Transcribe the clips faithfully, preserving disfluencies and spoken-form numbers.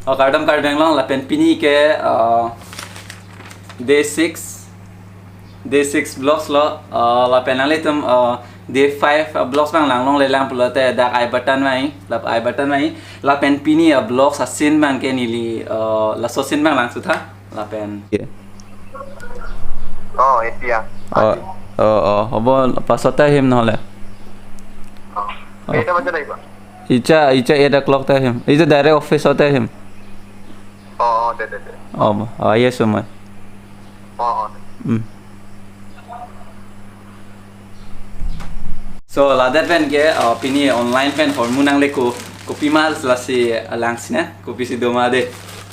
Oh, kardom Karbi Anglong, lapen pini ke, uh, day six, day six vlogs lo, uh, lapen nanglitum, uh, day five, uh, vlogs abang langlongle lang pulote dak I button mai, lap I button mai, lapen pini, uh, vlogs a-scene abang ke neli, uh, laso scene abang langthu tha, lapen. Oh, এতিয়া। Oh, oh, oh, হ'ব, পাছত আহিম নহ'লে। Oh। কেইটা বজাত আহিবা? ইটা, ইটা eight o'clock তে আহিম। ইটা direct office তে আহিম। Oh, oh, দে, দে, দে। Oh, oh, আহি আছো মই। Oh, oh, they. Um. So, ladak pen ke, uh, pini online pen hormu nangle ko, kopima lasi langsinang, kopisi doma de.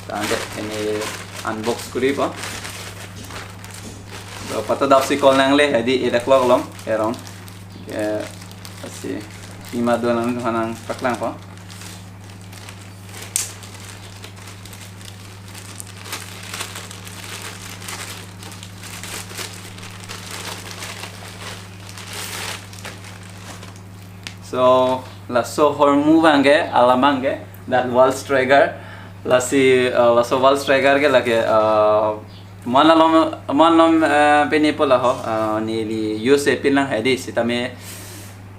Tangte, ini unbox kuri po. So, patadapsi call nangle, hedi eight o'clock along, around. Ke, lasi, pima do nang hanang paklang po. So, laso hormu abang ke, alam abang ke, that Wall Striker. Lasi, uh, laso Wall Striker ke lake, uh, mon alom, mon alom, uh, pini pulo ho, uh, neli use pin lang hedi, sitame,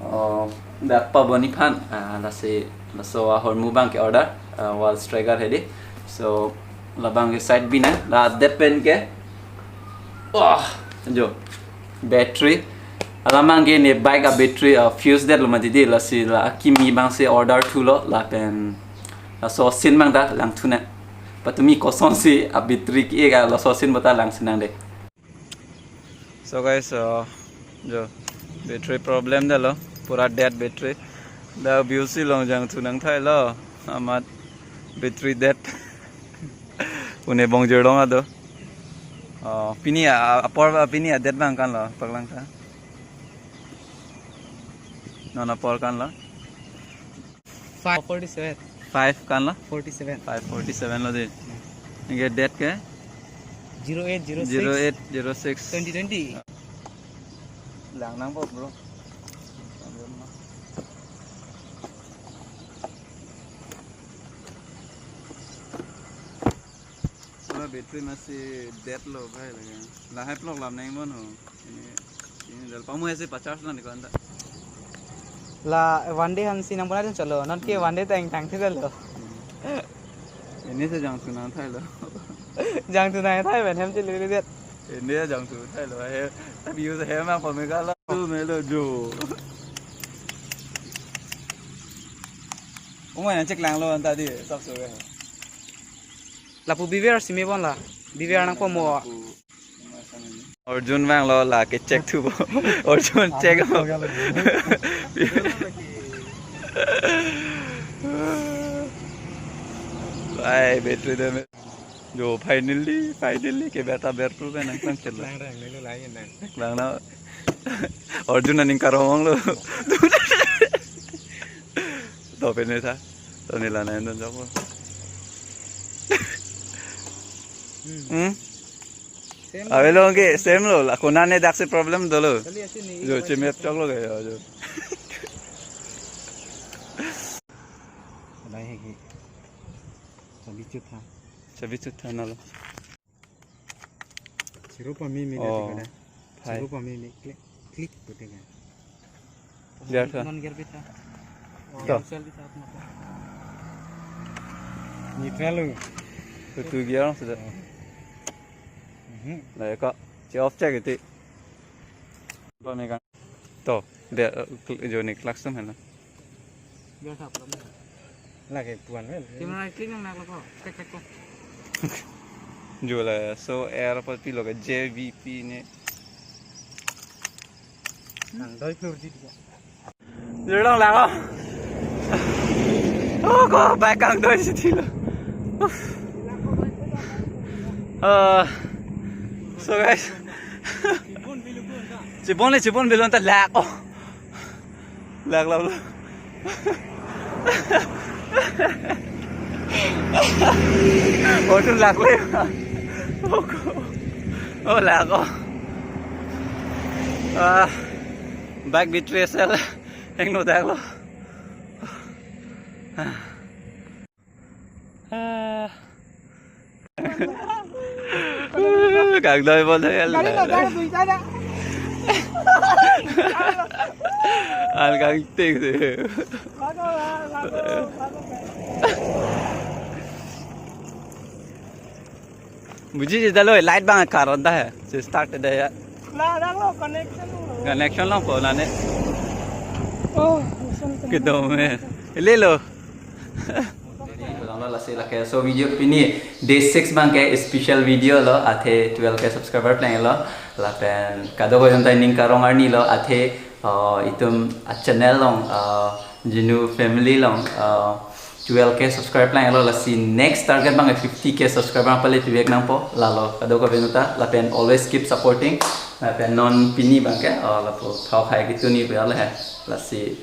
uh, dak paboni aphan, uh, lasi, laso ahormu abang ke order, uh, Wall Striker hedi. So, labang ke side binang, ladak pen ke, wah, jo. Battery. Alam abang ke ne bike a-battery, uh, fuse detlo mati di, lasi la akimi abang si order thulo, lapen laso scene abang ta langthunang. Patumi kosonsi a-battery ke-e ka laso scene bata langsinang de. So guys, uh, jo battery problem detlo, pura dead battery. Dak B O C along jangthu nangthailo, amat battery dead. Pune bongjor long ado. Oh, pini a, a, apor, a, pini a-date abang kanlo, paklang tha. Non apor kanlo. Five forty-seven. Five kanlo? Forty-seven. Five forty-seven lo de. Anke date ke? Zero eight zero six. Zero eight zero six. Twenty twenty. Langnang po, bro. Solar battery masi dead lo, bhai, lake. Lahai plok lam nang mon ho. Ini, ini dal pamu ese pa charge lang ni ko anta. La one day aphan si nang puna chalo. Non ke one day tang tangthe lo. Ini si jangthu nangthailo. Jangthu nangthai pen hem chili det. Ini jangthu thailo. He, tapi use hem ang pamega la. Tu melo jo. Umai nang check langlo anta di, sab so. Lapu B V R si me bon la. B V R nangpo mo. Arjun abang lo la ke check thupo. Arjun check ho. Ai, battery damage. Jo, finally, finally ke beta bertu pen nangklang chelo. Lang rang, nilo lang nang. Lang na. Arjun aning karong lo. To pen ne tha. To nila na endon joko. Hmm. Same. Avelo ke same lo, la konane daksi problem dolo. Kali ase ni. Jo, chimep choklo ke, jo, jo. Kadai hai ke. Chabi chut tha. Chabi chut tha na lo. Chiro pa mi mi. Oh. Kadai. Hai. Chiro pa mi mi. Click, click pute ka. Gear tha. Non gear bhi tha. To. Neutral bhi tha apna ko. Neutral ho. Tu, tu gear sudah. Mhm. Lah ya, kak. Che off check itu. Apa megang? To, de, eh, jo ni clutch tum hai na. Gear tha apna. Lake puan wel. Camera clean nang nak lo ko. Cek cek ko. Jo laso air apa pilo ke J V P ne. Nang doi floor di dia. Jorong lang oh. Oh, ko bike kangdoi si thilo. Uh, so guys. Chibon le chibon bilon ta lak oh. Lak lak lak. Oh, tu lak le. Oh, ko. Oh, lak oh. Ah, bike battery cell. Heng no dak lo. Ah. Kangdoi bol hai. Gari lo, gari duita da. Al kangting si. Lago, lago, lago. Buji jita lo, light bang karon ta hai. Si start da ya. La, la lo, connection lo. Connection lo po na ne. Oh, connection. Kedom hai. Lelo. Lasi lake so video pini day six bang ke special video lo, athe twelve K subscriber plenglo, lapen kadokave atum ta ning karong arni lo, athe, uh, itum a channel along, uh, Jinu family along, uh, twelve K subscriber plenglo, lasi next target bang fifty K subscriber pale pivek nangpo, lalo kadokave atum ta, lapen always keep supporting, lapen non pini bang ke, uh, lapu thau khai kituni pe ale hai, lasi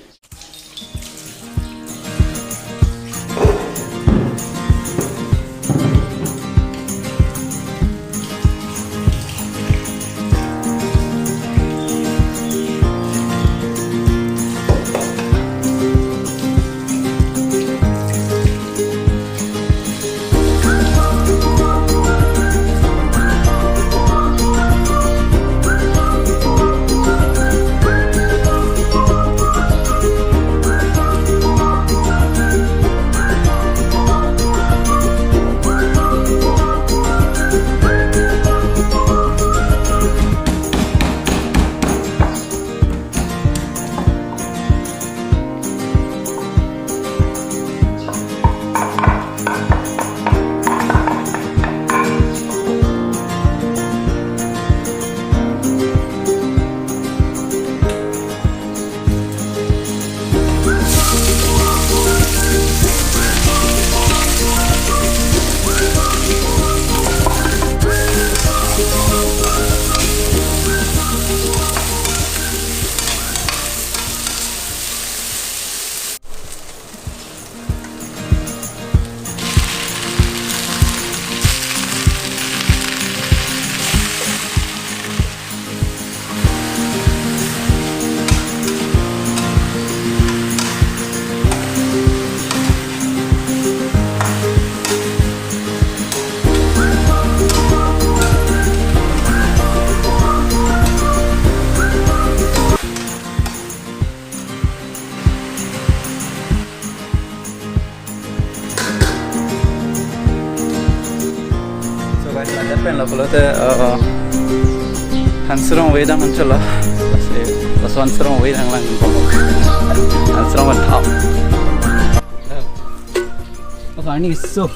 So guys, ladak pen lo pulote, uh, uh, Hansrong Wedang anchala. Lasi, lasi Hansrong Wedang lang. Hansrong Wedang. Apa ini so?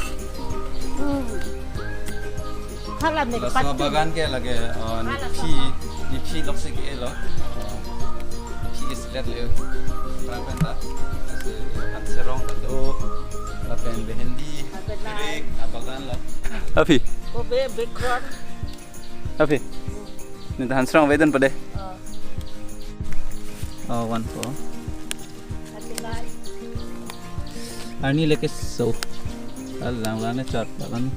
Hala me laso pat bagan ke lake, uh, hala nephi, sama. Nephi loksi ke-e lo. Uh, nephi ke-selet le. Prang pen ta. Lasi Hansrong ta do. Lapen behendi. Abagan. Kirik, abagan lo. Aphi. Kobe background. Aphi. Neta Hansrong Wedang pade. Oh. Oh, one four. Arni lake so. Alang lang ne chot bagan.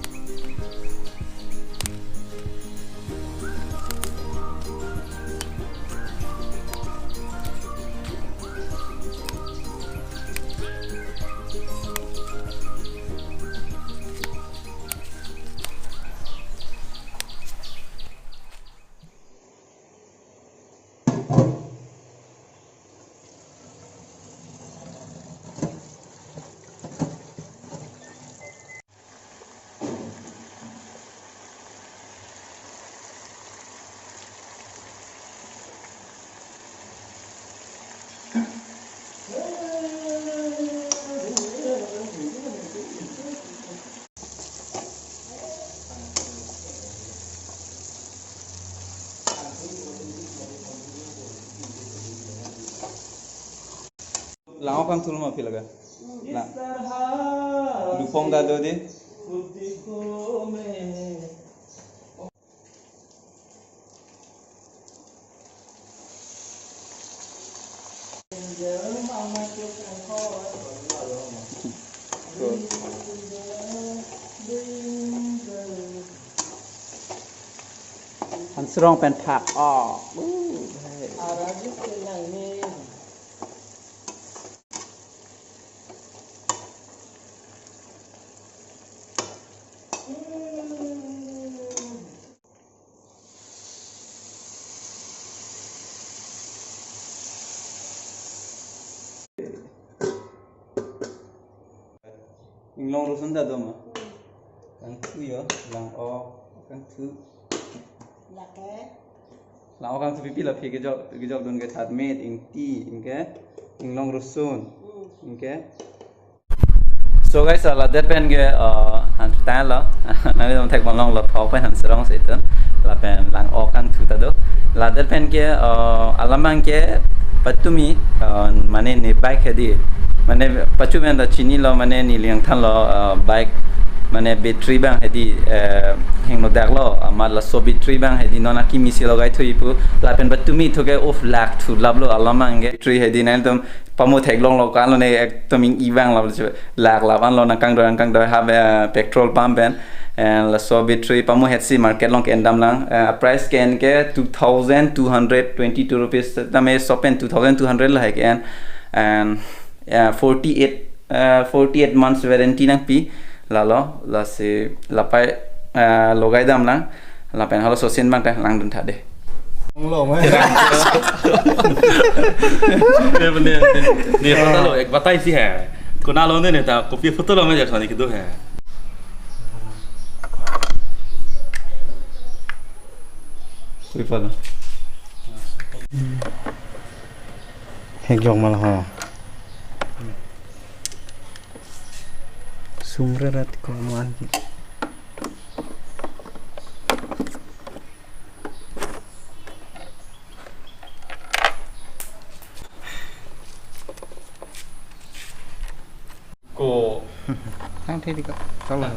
Lang-ok kangthur ma aphi laga? Na. Lupong ta do di. Hansrong pen phak. Oh. Uh, hey. Inglong rosun ta do ma? Kangthu yo, lang-ok kangthu. Lake. Lang-ok kangthu pipi la phi kejok, kejokdun ke thatmet, ingti, anke inglong rosun. Hmm. Anke. So guys, ah, ladet pen ke, ah, han tanglo. Nanglitum thekponlonglo, thok pen han serong si tun. Lapen lang-ok kangthu ta do. Ladet pen ke, ah, alam abang ke patumi, ah, mane ne bike hedi. Mane pachu pen ta chinilo, mane neli nangthanlo, ah, bike, mane battery abang hedi, eh, hingno daklo, amat laso battery abang hedi non akimi si logai thuji pu. Lapen patumi thu ke, uff, lak thu laplo alam abang ke. Battery hedi nangtum pamu theklonglo, ko-anlo ne, ekdom ing-i abang lo, lak lap anlo, nangkangdoi nangkangdoi, hap, eh, petrol pump pen. And laso battery pamu het si market along ke-en damlang. Eh, price ke-en ke two thousand two hundred twenty-two rupees, tame shop pen two thousand two hundred lahai ke-en. And, eh, forty-eight, eh, forty-eight months warranty nangpi. Lalo, lasi lapai, eh, logai damlang. Lapen halaso scene abang ta langdun tha dei. Long long, eh. Ne, ne, ne, ne photo lo, ek batai si hai. Konatlo ne, ne ta, kopi photo lo, me jasa ni kedo hai. Kopi photo. Hek jok mal ho. Sumre rat ko man. Ko. Thang theli ka. Salah.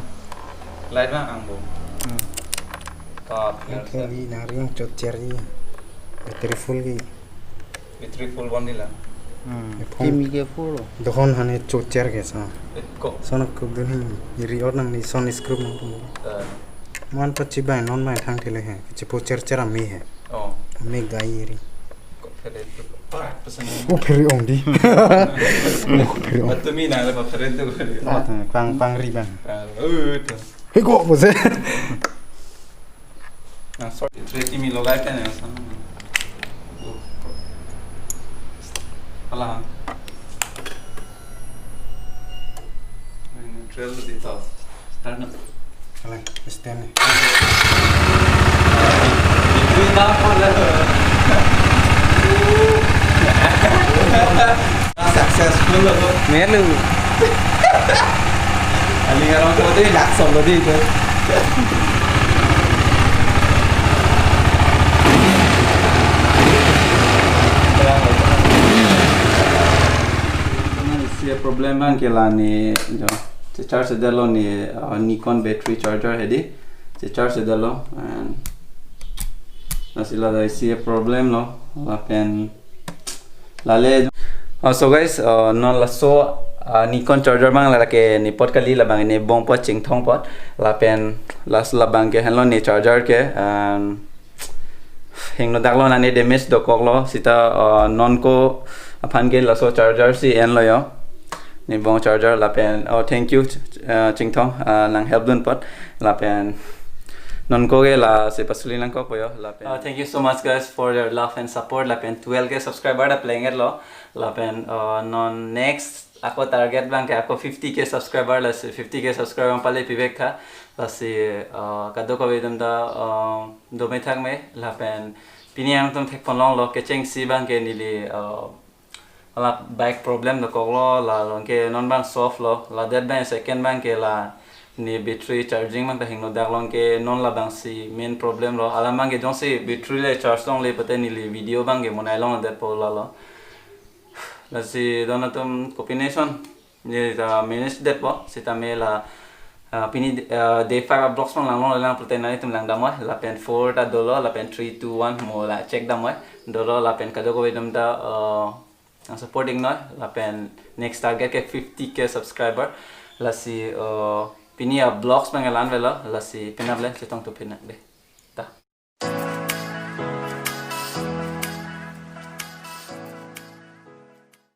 Light abang ang bo. Hmm. Thang theli nang ring chot cher ji. Battery full ji. Battery full bon dila. Hmm. E phone. Kimi ke full. Dohon hane chot cher ke sa. E ko. Sono kubdun hi. Iri or nangli son screw nang pun. Eh. Man pachi bai non bai thang theli he. Chipo cher cher ami he. Oh. Ami gai iri. Ko phere tu. Prak pesan. Oh, phere ong di. Oh, phere ong. Patumi nang le phere tu. Oh, tu, pang, pang ri bang. Ah, uh, tu. Hei, ko, ko se. Ah, sorry. Three T mi logai pen ya, sama. Alah. Neutral di to. Start na. Alah, stand ni. Successful lo. Melu. Aling arong ko de lak som lo di to. Isi problem abang ke la ne, jo, che charge detlo ne, uh, Nikon battery charger hedi. Che charge detlo, and lasi la isi problem lo, lapen lale. Uh, so guys, uh, non laso, uh, Nikon charger abang la ke ne apot kali, labang ne bong apot, Chingthong apot, lapen lasi labang ke henlo ne charger ke, and hingno daklo, nane damage dokoklo, sita, uh, non ko aphan ke laso charger si enlo yo. Ne bong charger lapen, oh, thank you, uh, Chingthong, uh, nang help dun apot, lapen non ko ke lasi pasuli nangkokpo yo, lapen. Uh, thank you so much guys for your love and support, lapen twelve K subscriber ta plenglo, lapen, uh, non next ako target abang ke ako fifty K subscriber, lasi fifty K subscriber abang pale pivek tha, lasi, uh, kadokave atum ta, uh, dome thakme, lapen pini nangtum thekponlonglo, kechengsi abang ke neli, uh, la bike problem dokoklo, la along ke non abang solve lo, ladet abang second abang ke la ne battery charging abang ta hingno daklo, anke non labang si main problem lo, alam abang ke jongsi battery le charge longle pute neli video abang ke monai longledetpo lalo. Lasi don atum kopination. Ne ta manage detpo, sitame la, ah, pini, ah, day five a-vlogs abang langlonglelang pute nanglitum lang damnoi, lapen four ta dolo, lapen three, two, one mo la check damnoi, dolo lapen kadokave atum ta, ah, nang supporting noi, lapen next target ke fifty K subscriber, lasi, ah, pini a-vlogs abang la-an avelo, lasi penap le chetongthu phenang dei.